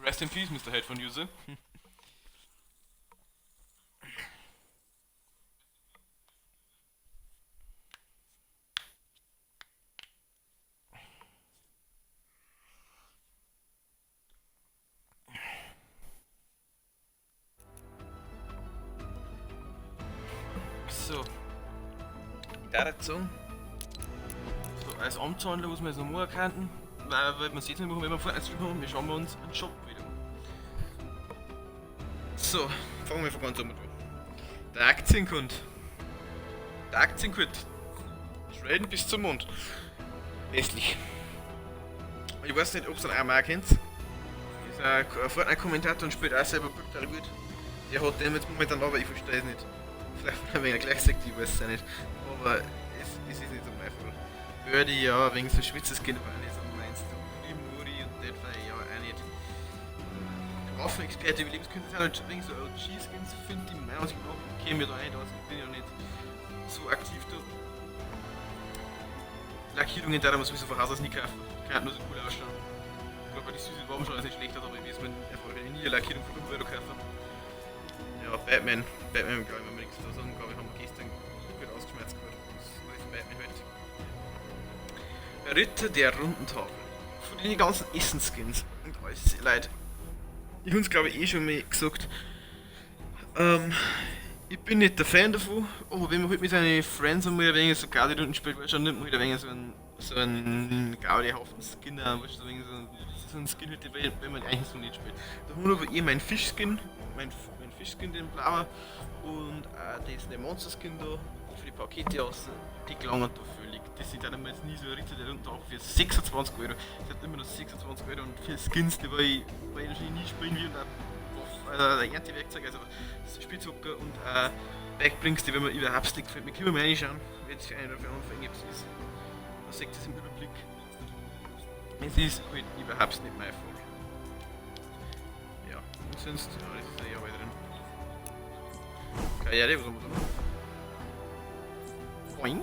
Rest in peace, Mr. Headphone User. So. Dazu. So, als Amtshandler muss man jetzt noch machen könnten, weil wir es jetzt nicht machen, wenn wir vorher Stream haben, wir schauen wir uns einen Shop wieder an. So, fangen wir von ganz oben an. Der Aktienkund. Der Aktienkurt. Traden bis zum Mond. Hässlich. Ich weiß nicht, ob es einen auch kennt. Ist ein Fortnite-Kommentator und spielt auch selber brutal gut. Der hat den jetzt momentan, aber ich verstehe es nicht. Vielleicht ein wenig gleich sagt, ich weiß es auch nicht. Aber es ist nicht so mein Fall. Birdie, ja, wegen so Schwitzerskin war auch nicht so meins. Muri und Deadfire, ja, auch nicht. Waffenexperte Überlebenskünstler sind halt wegen so OG-Skins, finde ich meiner Ansicht nach, ich kenne mich da nicht aus, ich bin ja nicht so aktiv da. Lackierungen da man sowieso von Haus aus nie kaufen. Kann halt nur so cool ausschauen. Ich glaube, die süße Waffen schauen jetzt nicht schlecht aus, aber ich weiß, man einfach nie eine Lackierung von 5 Euro kaufen. Ja, Batman. Batman, glaube ich, wenn wir nichts da sagen, glaube ich, haben wir gestern gut ausgeschmerzt gehört. Was von Batman halt. Ritter der runden Tafel. Von den ganzen Essen-Skins und alles, Leute. Ich hab's, glaube ich, eh schon mal gesagt. Ich bin nicht der Fan davon, aber wenn man halt mit seinen Friends einmal ein wenig so Garde unten spielt, weil schon nimmt man halt ein wenig so einen So einen gaudihaften Skin, weißt du, so ein Skin, wenn man eigentlich so nicht spielt. Da haben wir aber eh mein Fischskin, mein Fischskin, den blauen, und das der Monster-Skin da, für die Pakete aus, die gelangen da völlig. Das sind dann immer jetzt nie so richtig und auch für 26 Euro. Das hat immer noch 26 Euro und für Skins, die ich wahrscheinlich nie spielen will, und auch also der Erntewerkzeug, also Spitzhocker und Backbrings, die wenn man überhaupt nicht gefällt. Wir können mal reinschauen, wenn es für einen oder für anderen ist. Da seht ihr es im Überblick. Es ist halt überhaupt nicht mein Fall. Ja, und sonst, ja, das ist ja weiter drin. Karriere, was haben wir da noch? Boing!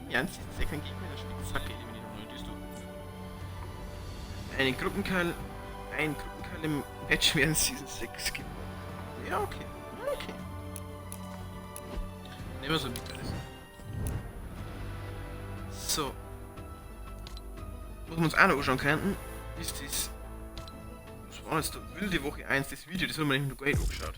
Ja, es ist kein Gegner in der Spitzhacke eliminiert. Das ist du. Einen Gruppenkeil im Match während Season 6 gibt. Ja, okay. Okay. Nehmen wir so mit alles. So. Was wir uns auch noch anschauen könnten, ist das. Was war jetzt da? Wilde Woche 1, das Video, das haben wir eigentlich noch gar nicht angeschaut.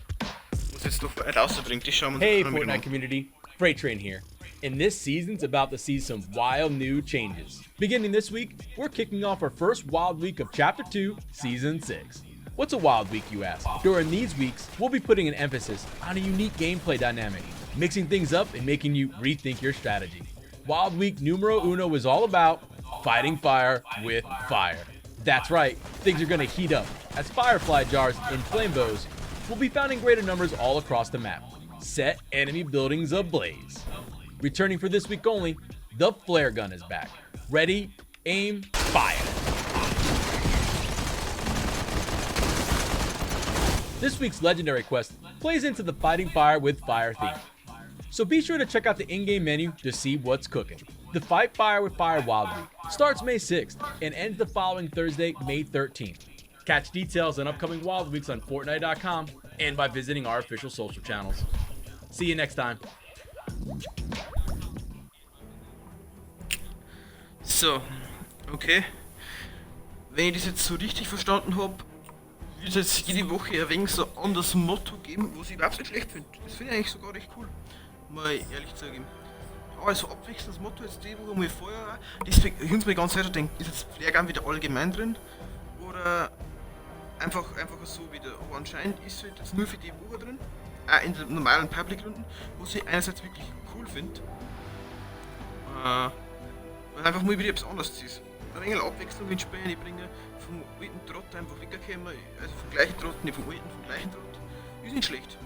Was jetzt da rausbringt, das schauen wir uns Hey, auch noch Fortnite an. Community, Freight Train here. And this season's about to see some wild new changes. Beginning this week, we're kicking off our first Wild Week of Chapter 2, Season 6. What's a Wild Week, you ask? During these weeks, we'll be putting an emphasis on a unique gameplay dynamic, mixing things up and making you rethink your strategy. Wild Week numero uno is all about fighting fire with fire. That's right, things are gonna heat up as firefly jars and flame bows will be found in greater numbers all across the map. Set enemy buildings ablaze. Returning for this week only, the flare gun is back. Ready, aim, fire. This week's legendary quest plays into the fighting fire with fire theme. So be sure to check out the in-game menu to see what's cooking. The Fight Fire with Fire Wild Week starts May 6th and ends the following Thursday, May 13th. Catch details on upcoming Wild Weeks on Fortnite.com and by visiting our official social channels. See you next time. So, okay. Wenn ich das jetzt so richtig verstanden hab, wird es jetzt jede Woche ein wenig so ein anderes Motto geben, was ich überhaupt nicht schlecht finde. Das finde ich eigentlich sogar recht cool, mal ehrlich zugeben. Ja, also abwechselndes Motto jetzt die Woche mal Feuer. Deswegen, ich hab's mir die ganze Zeit schon gedacht, ist jetzt Flare Gun wieder allgemein drin? Oder einfach so wieder. Aber anscheinend ist es halt jetzt nur für die Woche drin. Auch in den normalen Public-Runden, was ich einerseits wirklich cool finde. Weil einfach mal wieder etwas anderes ist. Ein wenig Abwechslung ins Spiel bringen, vom alten Trott einfach wegkommen, also vom gleichen Trott, nicht vom alten, vom gleichen Trott. Ist nicht schlecht.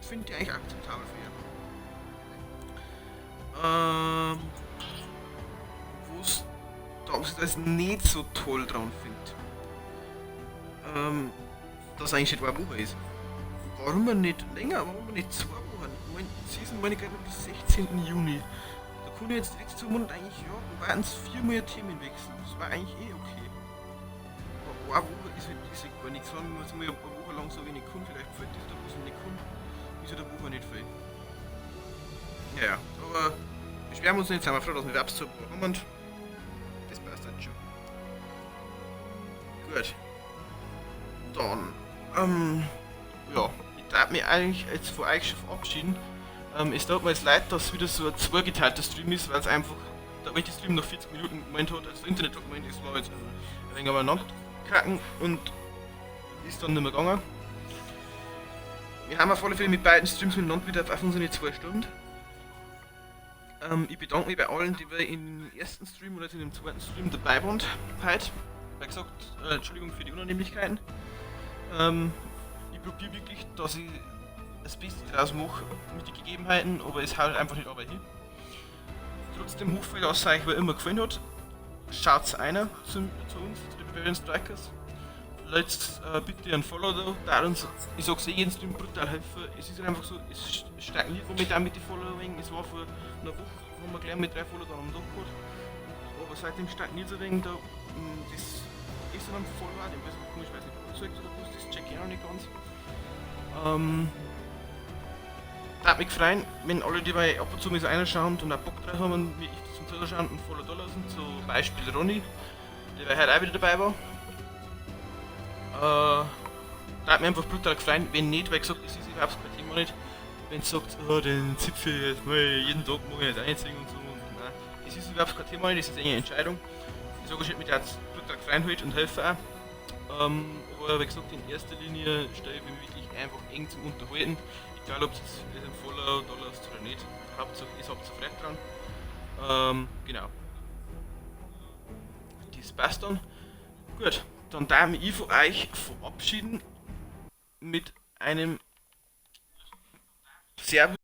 Finde ich eigentlich akzeptabel für ihn. Was da was ich das nicht so toll dran finde, dass eigentlich nicht eine Woche ist. Warum nicht länger? Warum nicht 2 Wochen? Meine Season meine ich gerade bis 16. Juni. Da kann ich jetzt die letzten 2 Monate eigentlich, ja, waren es 4 Mal Themenwechsel. Das war eigentlich eh okay. Aber eine Woche ist halt ist gar nichts. Wenn man mal eine Woche lang so wenig kann, vielleicht fällt das da was nicht kann, ist halt eine Woche nicht viel. Ja, aber beschweren wir uns nicht, sind wir froh, dass wir überhaupt so haben und das passt halt schon. Gut. Dann, ja, ich darf mich eigentlich jetzt von euch schon verabschieden. Es tut mir jetzt leid, dass es wieder so ein zweigeteilter Stream ist, weil es einfach der alte Stream nach 40 Minuten gemeint hat, als der Internet hat gemeint, es war jetzt ein wenig aneinander kacken und ist dann nicht mehr gegangen. Wir haben auf alle Fälle mit beiden Streams miteinander wieder auf unsere 2 Stunden. Ich bedanke mich bei allen, die wir im ersten Stream oder in dem zweiten Stream dabei waren heute. Wie gesagt, Entschuldigung für die Unannehmlichkeiten. Ich probiere wirklich, dass ich das Beste draus mache mit den Gegebenheiten, aber es haut einfach nicht aber hin. Trotzdem hoffe ich, dass es euch immer gefallen hat. Schaut's einer zu uns, zu den Bavarian Strikers. Lasst bitte ein Follow da, da uns, ich sag's eh jeden Stream brutal helfen. Es ist einfach so, es stagniert momentan mit den Following. Es war vor einer Woche, haben wir gleich mit 3 Follower dann am Tag gehabt. Aber seitdem stagniert es ein wenig da. Das ist dann Follower, ich weiß nicht, ob das oder was, das check ich auch noch nicht ganz. Würde mich freuen, wenn alle, die bei ab und zu mal so reinschauen und auch Bock drauf haben, wie ich zum Zuschauen und Follow da lassen. Zum Beispiel Ronny, der heute auch wieder dabei war. Würde mich einfach brutal freuen, wenn nicht, weil gesagt, es ist überhaupt kein Thema nicht. Wenn es sagt, oh, den Zipfel jetzt mal jeden Tag mag ich nicht einziehen und so. Und nein, es ist überhaupt kein Thema, das ist eine Entscheidung. Ich sage schon, mit der total freuen halt und helfen auch. Aber wie gesagt, in erster Linie stelle ich mich wirklich einfach eng zum Unterhalten. Egal, ob es jetzt ein Follow da lasst oder nicht. Hauptsache, ich habt Freude dran. Genau. Das passt dann. Gut, dann darf ich von euch verabschieden mit einem Servus.